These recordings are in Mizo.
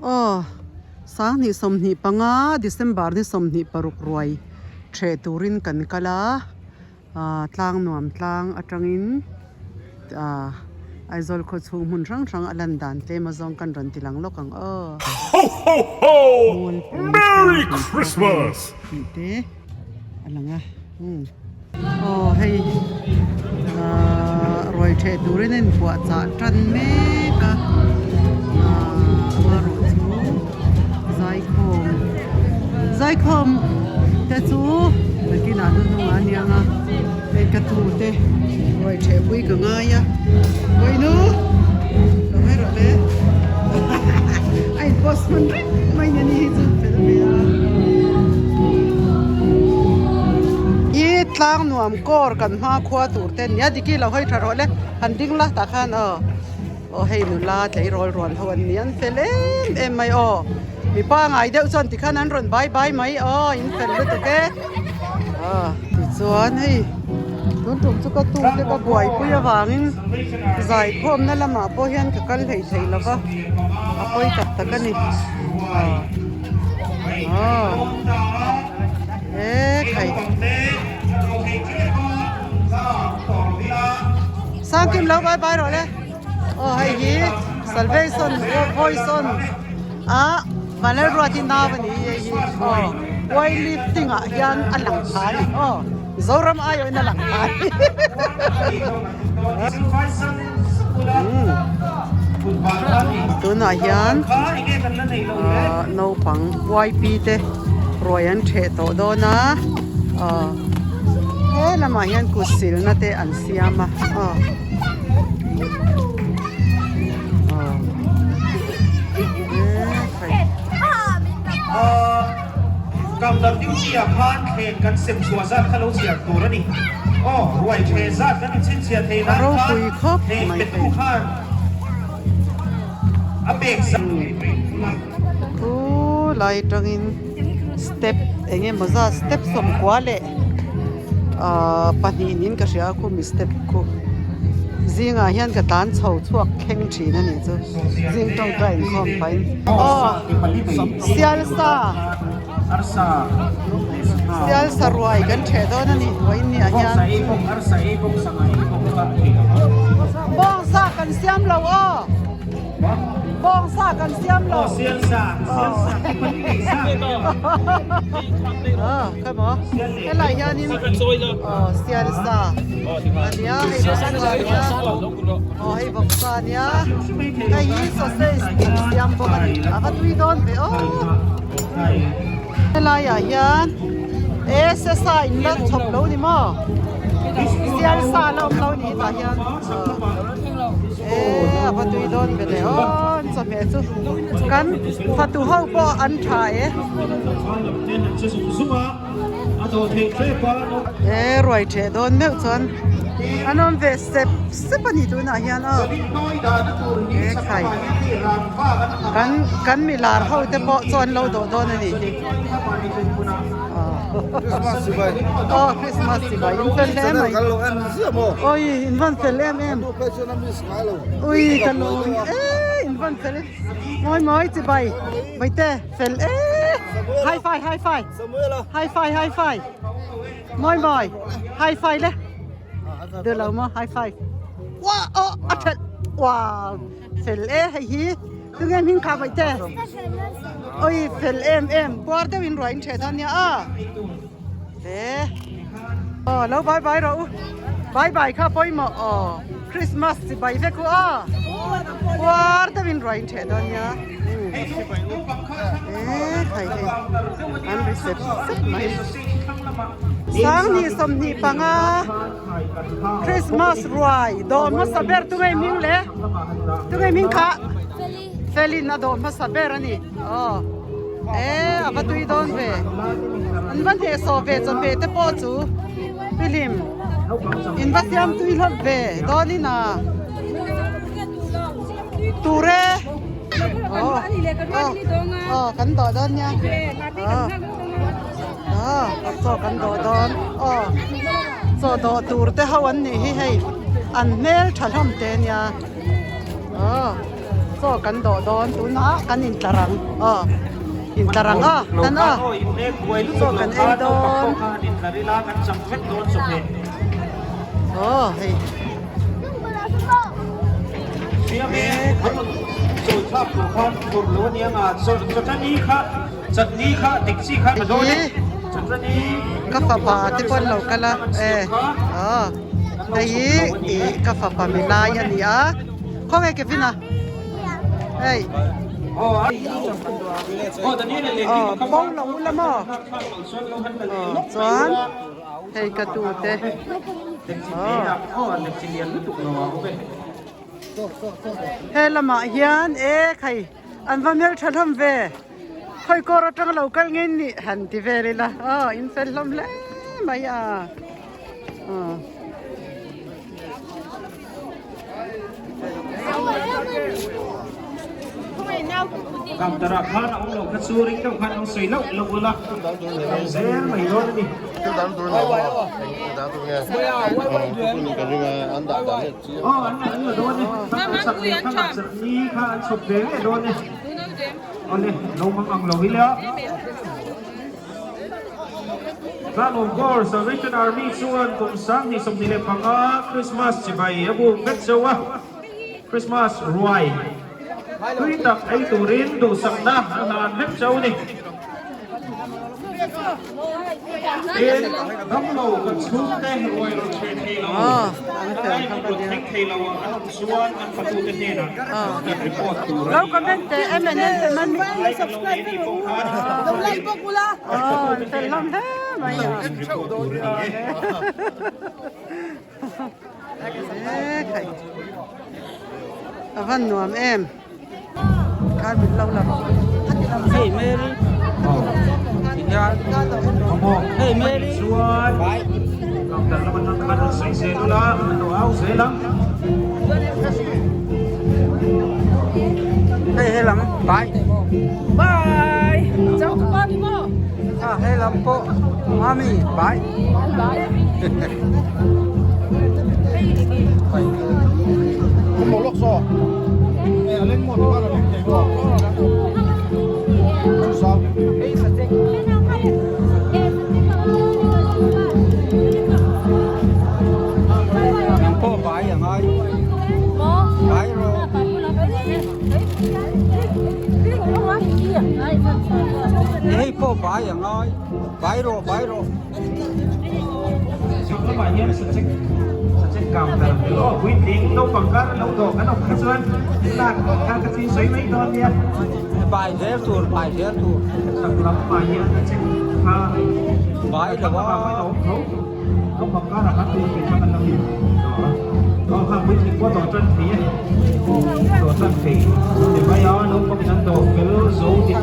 Aw, 2025 December ni 26 ruai theh turin kan kal a, ah tlang nuam tlang atangin ah Aizawl khaw chhung hmun hrang hrang a lan dan tlem a zawng kan rawn ti lang lawk ang aw. Ho ho ho! Mualpui Merry thianghlim pawh Christmas! tih te a lang a, umm. Aw hei ahh ruai theh turin a inpuah chah tan mek a ahh amaherawh chu zaikhawm zaikhawm te chu nakinah hnuhnungah a niang a hei ka tu te ruai theh pui ka ngai a vawiinu lo ngai rawh le a in post hman reng mai ni a ni hi chu fel ve a. I tlang nuam kawr kan hma khua tur te nia diki lo hawi tha rawh le han ding la tah khan aw aw hei nula tleirawl rual ho an ni an fel em em mai aw mi pangai deuh chuan tikhan an rawn bai bai mai aw in fel lutuk e aw tichuan hei tun tum chu ka tu te ka buaipui avangin zaikhawmna lamah pawh hian ka kal hlei thei lo va a pawi tak tak a ni aw aw. E khai. Sangkim lo bye bye rawh le. Aw hei hi Salvation Voice on a Vanlalruati nau a ni hei hi aw weight lifting ah hian a lang pha a ni aw Mizoram aiawhin a lang pha a ni. Tunah hian ahh naupang YP te ruai an theh tawh dawn a aw he lamah hian kut silna te an siam a aw aw A ropui khawp mai hei. Thu lai atangin step eng emaw zat step sawmkua leh ahh pahnih niin ka hria a khumi step khu zingah hian ka tlan chho chhuak thleng thin a nih chu zing tawngtai inkhawm pahin aw sialsa. Sial saruai kan ṭheh dawn a ni vawiin ni ah hian bawngsa kan siam lo aw bawngsa kan siam lo aw come on helai hianin aw sial sa ania hei bawksa ania aw hei bawksa ania hei hi sausage an siam bawk a ni a va tui dawn ve aw. Helai ah hian e sesa in la chhawp lo ni maw sial sa la awm lo ni tah hian e a va tui dawn ve le aw an chawhmeh chu kan fatu ho pawh an tha e e ruai theh dawn meuh chuan an awm ve sep sep a ni tunah hian aw e khai. Kan kan mi lar ho te pawh chuan lo dawh dawn a nih hi. Aw Christmas chibai in fel hle mai. Oi in van fel em em. Ui ka lawm e in van fel mawi mawi chibai vaite fel e high five high five high five high five mawi mawi high five le duh lo maw high five wow aw a that wow. Fel e hei hi tunge hming kha vaih te oi fel em em puar deuh in ruah in theh dawn nia a e aw lo bye bye rawh u bye bye kha pawimawh aw Christmas chi bai vek u a puar deuh in ruah in theh dawn nia e khai hei an ri sep sep mai 2025 Christmas ruai dawh hmasa ber tunge hming le tunge hming kha Felin a dawh hmasa ber a ni aw e a va tui dawn ve an va hnehsawh ve chawhmeh te pawh chu filim in va siam tui hlawp ve dawn in a tur e aw aw kan dawh dawn nia aw. Aw chaw kan dawh dawn aw chaw dawh tur te ho an nih hi hei an hmel tha hlawm te nia aw. Chaw kan dawh dawn tunah kan intlar ang aw intlar ang aw kan aw chaw kan ei dawn aw hei Ka fapa te pawh an lo kal a e aw hei hi ih ka fapa milai a ni a khawnge Kevin a hei aw bo lo ula maw aw chuan hei ka tu te aw. He lamah hian e khai an va hmeltha hlawm ve khawi kawr atanga lo kal ngei nih han ti vel ila aw in fel hlawm hle mai a aw. Counter-ah khan a awm lo kha chu ring deuh khan lo sawi loh loh ula zel mai dawn a ni. Aw an an la dawn e an chak leh thlang ah chutney kha an chhawp ve ve dawn e awle lo mang ang lo ila Tlanawm Corps Salvation Army chuan kum 2025 Christmas chibai a buk vek zeuh a Christmas ruai tui tak ei turin duhsakna a hlan vek zeuh a ni. Tin, damlo kan chhungte ruai rawn hreh thei lo, tlai min rawn thleng thei lo ah an awm chuan an fatute hnenah in report tur a ni a. Tlai kan lo nei anih pawh khan an fatute hnenah in report tur a ni e. A van nuam em. Khan min lo la rawh. Hey Mary. Hey Mary. Chuan counter lam atang khan rawn sawi zel ula an lo au zel ang. Hey he lam bye. Bye. Chau tu pa ni mo. Ah he lam pawh mami bye. Bye. Nang pawh bai a ngai. Bai rawh. Hei pawh bai a ngai. Bai rawh bai rawh. Chhak lamah hian sachek sachek counter ang aw puitling naupang kar lo dawh kan awm kha chuan lak kha ka chin sawi mai dawn nia. Bai zel tur bai zel tur. Chhak lamah hian sachek kha Bai lo a. Awm tho naupang karah khan puitling kha kan lo in dawh a aw kha puitling pawh dawh tan thei e dawh tan thei ti mai a naupang in an dawh fel zo tih.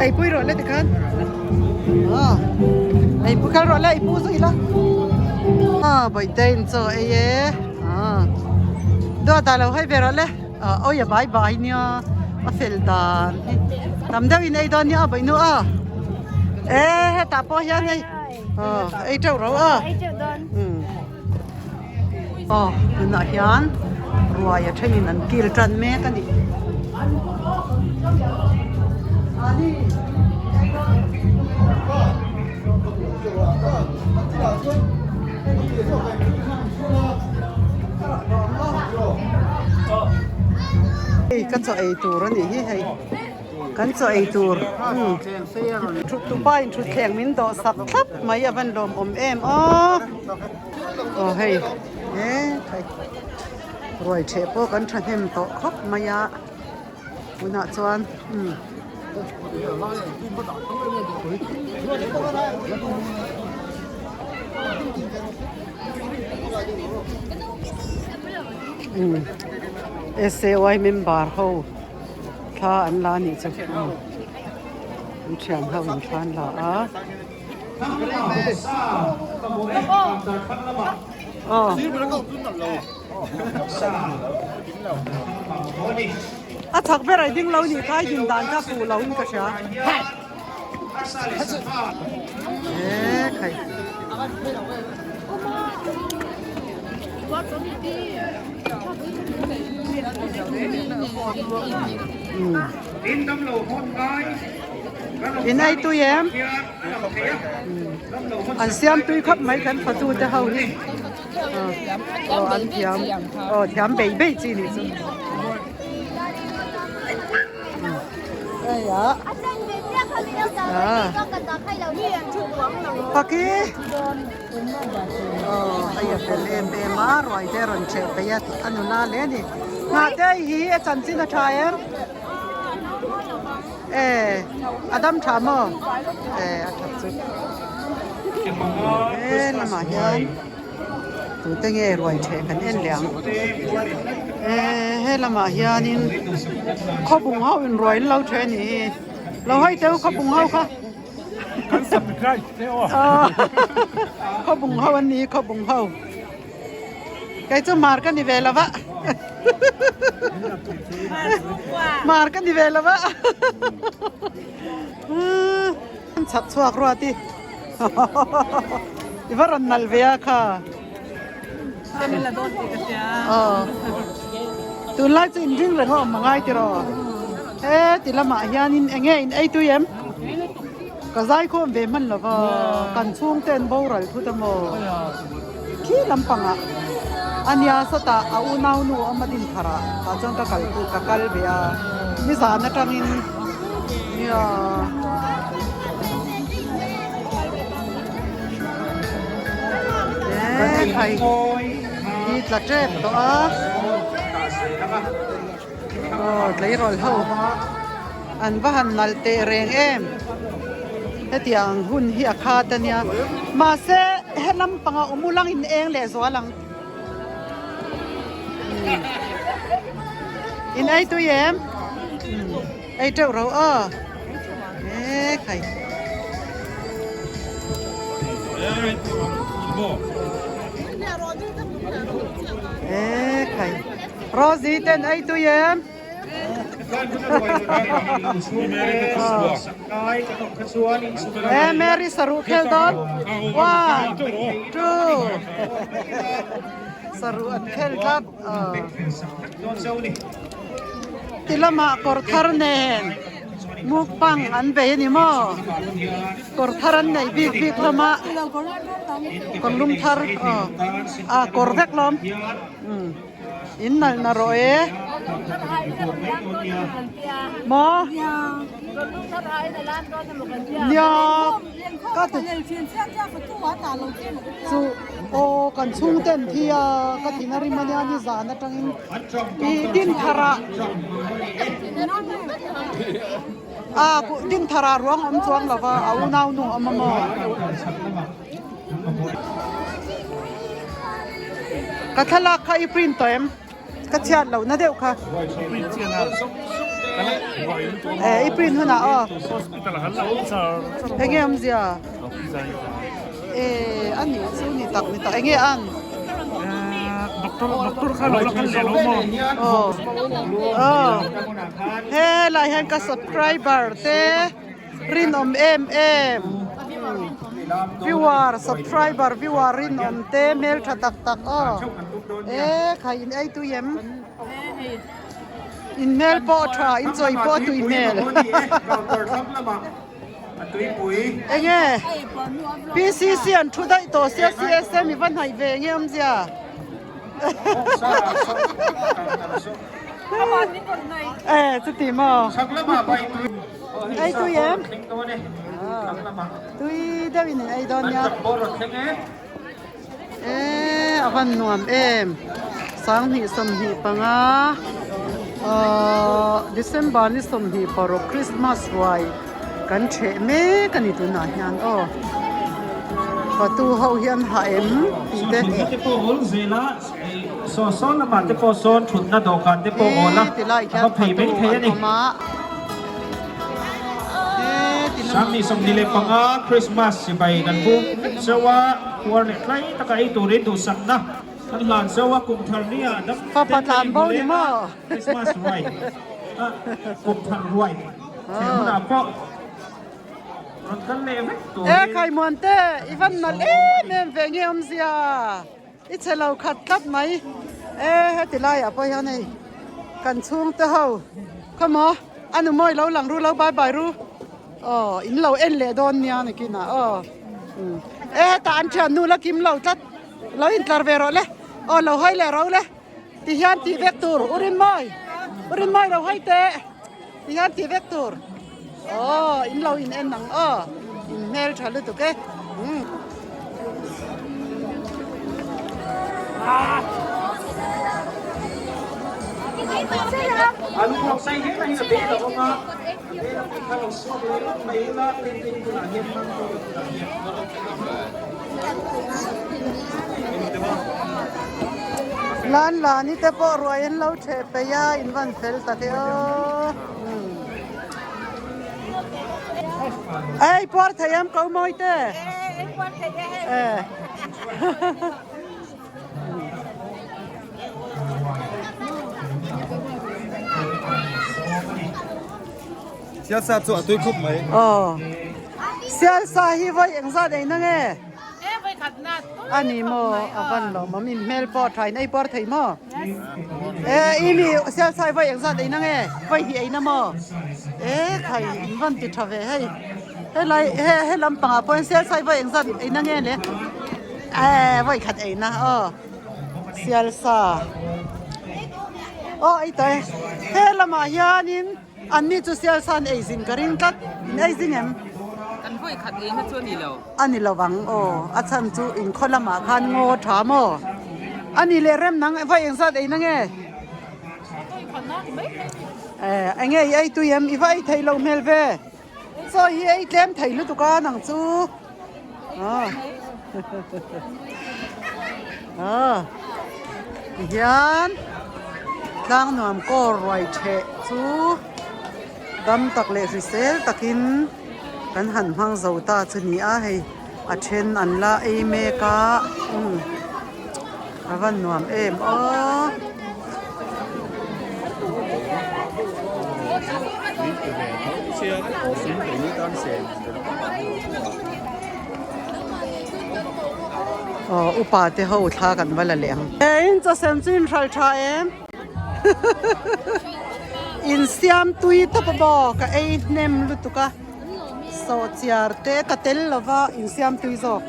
Ei pui rawh le tikhan ei pui kal rawh le ei pu zui la bawihte in chaw ei e dawt ah lo hawi ve rawh le awi a bai bai nia a fel dan hi tam deuh in ei dawn nia a bawihnu a e hetah pawh hian hei ei teuh ro a. Aw tunah hian ruai a thenin an kil tan mek a ni. Hei ka chaw ei tur a nih hi hei. Kan chaw ei tur thut tupa in thutthleng min dawh sak thlap mai a van lawmawm em aw. Aw hei he hei ruai theh pawh kan thahnem tawh khawp mai a tunah chuan umm. Umm SAY member ho thla an la anih chu an thian ho in thla an la a. A chak ber ai ding lo nih kha i din dan kha fuh lo in ka hria. E khai. In ei tui em? An siam tui khawp mai kan fatu te ho hi. Aw an thiam. Aw thiam bei bei chi nih chu. Hei a. Paki. Aw hei a fel em em a ruai te rawn cheh peih a a nula hle a ni. Nghah te hi a chanchin a tha em? E a dam tha maw? E a that chu. He lamah hian tute nge ruai theh kan en leh ang. E he lamah hianin khawbung ho in ruai an lo theh a nih hi. Lo hawi teu khawbung ho kha. Kan subscribe te aw. Khawbung ho an ni hi khawbung ho. Kei chu mar ka ni ve lo va. Mar ka ni ve lo va. Chhak chhuak ruat i. I va rawn nalh ve a kha. Tunlai chu inring reng a awm a ngai tiraw? He ti lamah hianin eng nge in ei tui em? Ka zaikhawm ve hman lo va, kan chhungte an boral thut a maw? Khi lampangah a nia sawtah a unau nu a awm a din thar ah tah chuan ka kal ka kal ve a, nizan atangin nia. He khai hi tla tep tawh a aw tleirawl ho an va han nalh teh reng em hetiang hun hi a khat a nia mahse he lampanga awm ulang in eng leh zual ang in ei tui em ei teuh ro aw. E khai. E khai. Rosie ten ei tui em? E Mary saruh khel dawn. One, two. Saruh an khel tlat. Ti lamah kawr thar nen mukbang an bei a ni maw? Kawr thar an neih bik bik hlawm a, kawr lum thar aw a kawr vek hlawm in nalh na rawh e maw nia ka ti chu aw kan chhungte an thi a ka thin a rim ania nizan atangin ih dinthar ah a dinthar ah ruang awm chuang lo va a unau nu a awm a maw ka thlalak kha i print tawh em? Ka chhiat loh na deuh kha. Eh i print hunah aw. Enge awmzia? Eh a nih chu ni tak ni tak enge an? Doctor doctor kha lo la kal leh lo maw? Aw aw helai hian ka subscriber te rinawm em em viewer subscriber viewer rinawm te hmeltha tak tak aw e khai in ei tui em in hmel pawh tha in chawi pawh tui hmel enge PCC an thu daih tawh sia CSM i va hnaih ve enge awmzia E chuti maw? Ei tui em? Tui deuh in ei dawn nia. E a van nuam em. 2025 December ni 26 Christmas ruai kan theh mek a ni tunah hian aw. Fatu ho hian hah em tih te. Saw sawn lamah te pawh sawn thutna dawhkan te pawh awl a, a va phei mai thei a ni. 2025 Christmas sipai kan buk vek zauh a, khuar leh tlai taka ei turin duhsakna kan hlan zauh a, kum thar ni ah dam ten a inhmu leng a, Christmas ruai, kum thar ruai thlen hunah pawh. E Khaimuan te i van nalh em em ve nge awmzia i chhe lo khat tlat mai e heti laiah pawh hian hei kan chhungte ho khawmaw a nu mawi lo lang ru lo bye bye ru aw in lo en leh dawn nia nakinah aw e hetah an thiannu la kim lo tlat lo intlar ve rawh le aw lo hawi leh ro le. Ti hian tih vek tur u Rinmawi u Rinmawi lo hawi teh ti hian tih vek tur aw in lo in en ang aw in hmel tha lutuk e umm. Lan lani te pawh ruai an lo theh peih a in van fel ta te aw ei puar thei em ko mawi te e Sialsa chu a tui khawp mai. Aw. Sialsa hi vawi engzat ei na nge? A ni maw? A van lo maw? Min hmel pawh a tha in ei puar thei maw? E i mi sialsa hi vawi engzat ei na nge? Vawi hnih ei na maw? E khai in van ti tha ve hei. Helai he he lampangah pawh hian sialsa hi vawi engzat ei na nge le? E vawi khat ei na aw. Sialsa. Aw ei tawh e. He lamah hianin An ni chu sialsa an ei zin ka ring tlat, in ei zing em? Kan vawi khat ei na chu a ni lo. A ni lo ang aw, a chhan chu inkhaw lamah khan ngaw tha maw? A ni leh rem nang vawi engzat ei na nge? Vawi khat na ni mai mai. Eh, enge i ei tui em? I va ei thei lo hmel ve. Chaw hi ei tlem thei lutuk a nang chu. Ah. Ah. Tihian tlang nuam kaw ruai theh chu dam tak leh hrisel takin kan han hmang zo ta chu ni a hei a then an la ei mek a umm a van nuam em aw. Aw upa te ho thla kan va la leh ang. He in chawsem chu in hral tha em? In siam tui tawp a maw ka ei hnem lutuk a sawhchiar te ka tel lova in siam tui zawk.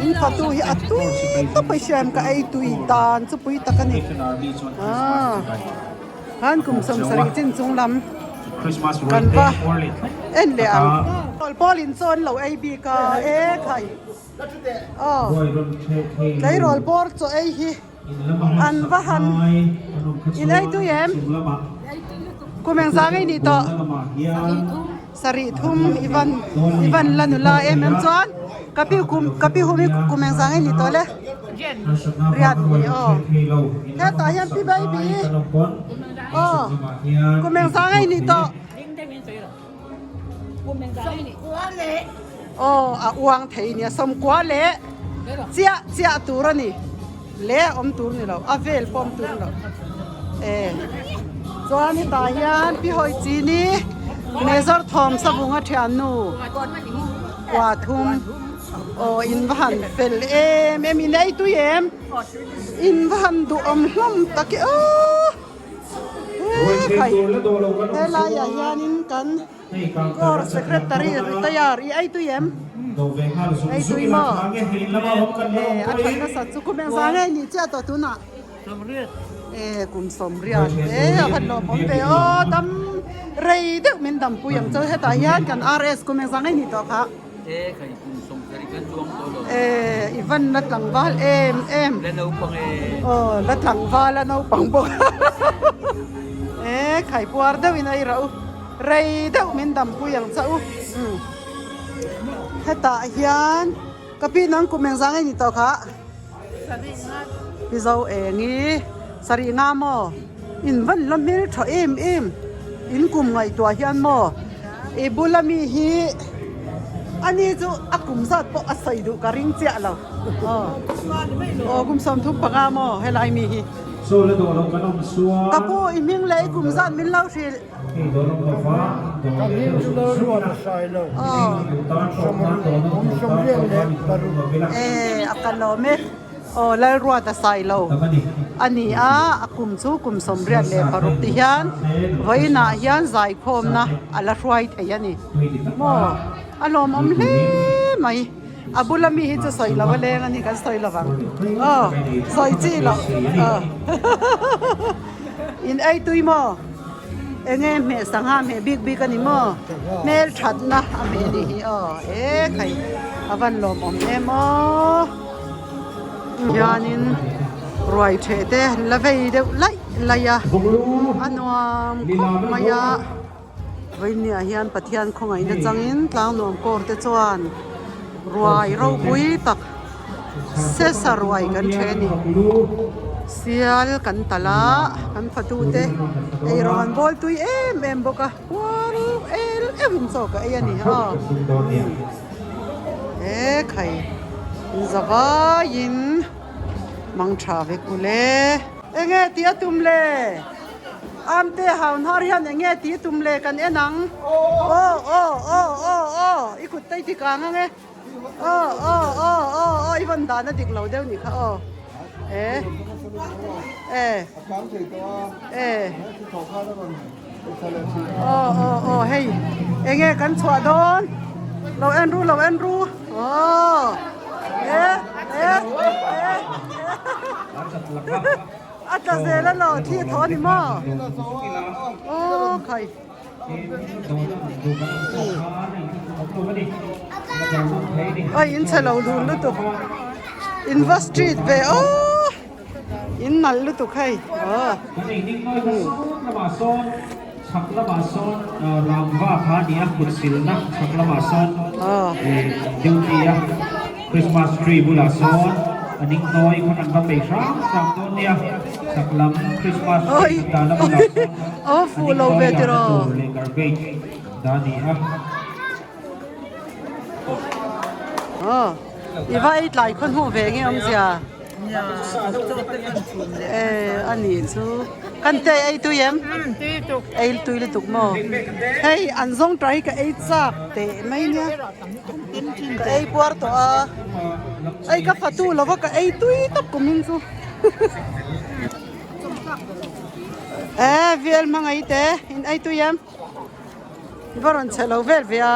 In fatu hi a tui tawp a hriam ka ei tui dan chu pui tak a ni. Aaa khan kum 70 chin chung lam kan va en leh ang. Pawl pawl in chaw an lo ei bik a e khai aw tleirawl bawr chaw ei hi an va han in ei tui em kum engzah ngei nih tawh sarih thum i van i van la nula em em chuan ka pi kum ka pi hum hi kum engzah ngei nih tawh le riat ni aw hetah hian pi baby aw kum engzah ngei nih tawh. Aw a uang thei nia sawmkua leh chiah chiah tur a ni le a awm tur ni lo a vel pawh awm tur ni lo e chuan hetah hian pi hawi chini mezawr thawm savunga thiannu kua thum aw in va han fel em em in ei tui em in va han duhawm hlawm tak e aw. He khai helaiah hianin kan Corps Secretary retire i ei tui em? Ei tui maw? E a that nasa chu kum engzah nge nih chiah tawh tunah? E kum sawmriat e a han lawmawm ve aw dam rei deuh min dampui ang chu hetah hian kan RS kum engzah nge nih tawh kha? E khai kum 70 kan chuang tawh lo. E i van la tlangval em em. La naupang e. Aw la tlangval a naupang bawk. E khai puar deuh in a i rauh u. Rei deuh min dampui ang cha u. Umm. Hetah hian ka pi nang kum engzah nge ni tawh kha? Pi zo eng i sarih nga maw? In van la hmel tha em em in kum ngaihtuah hian maw i bula mi hi ani chu a kum zat pawh a sawi duh ka ring chiah lo aw kum 35 maw helai mi hi ka pu i hming leh i kum zat min lo hrilh. Ka hming chu Lalruata Sailo, kum 26. E, a ka lawm e. Aw, Lalruata Sailo a ni a, a kum chu kum 86 ti hian vawiinah hian zaikhawmna a la hruai thei a ni. Maw, a lawmawm hle mai. A bula mi hi chu sawi lo a leng a ni, kan sawi lo vang. Aw, sawi chi loh. Aw, in ei tui maw? Enge hmeh sangha hmeh bik bik a ni maw? Hmel thatna a hmeh ni hi aw e khai a van lawmawm em aw. Hianin ruai theh te an la vei deuh laih laih a, a nuam khawp mai a. Vawinia hian Pathian khawngaihna changin tlangnuam kawr te chuan ruai ropui tak sesa ruai kan then a ni. Sial kan talh a, kan fatu te eirawng an bawl tui em em bawk a, khuar el euhin chaw ka ei a ni aw. He khai in za vaiin mang tha vek ule. Enge tih a tum le? Amte haunhar hian eng nge tih tum le kan en ang. Aw aw aw aw aw i kut te i ti kang ang e. Aw aw aw aw aw i vawn dan a dik lo deuh nih kha aw. E e e aw aw aw hei eng nge kan chhuah dawn lo en ru lo en ru aw e e e A tla zel a lo, thi a thaw a ni maw? Aw khai. Oi in chhe lo dun lutuk. In va street ve aw. In nalh lutuk hei. Aw. Chhak lamah sawn rangva kha a ni a, kut silna chhak lamah sawn duty a Christmas tree bulah sawn a ning nawi khan an va peih hrang hrang dawn nia, chhak lam Christmas tree dahna bulah sawn a ning nawi dahna tur leh garbage dah a ni a. I va ei tlai khaw hnuh ve nge awmzia? E a nih chu kan te ei tui em ei tui lutuk maw hei an zawng tah hi ka ei chak teh mai nia ka ei puar tawh a ei ka fatu lova ka ei tui tawp kum in chu e vel hmangaih te in ei tui em va rawn chhe lo vel ve a.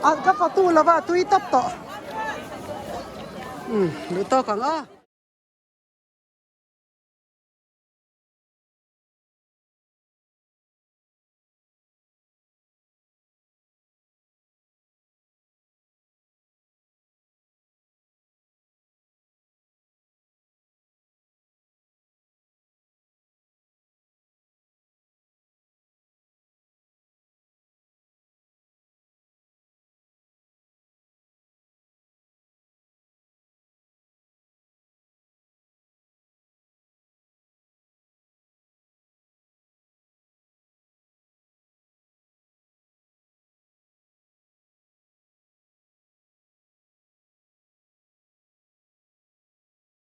A ka fatu lova tui tawp tawh. Umm duh tawk ang a.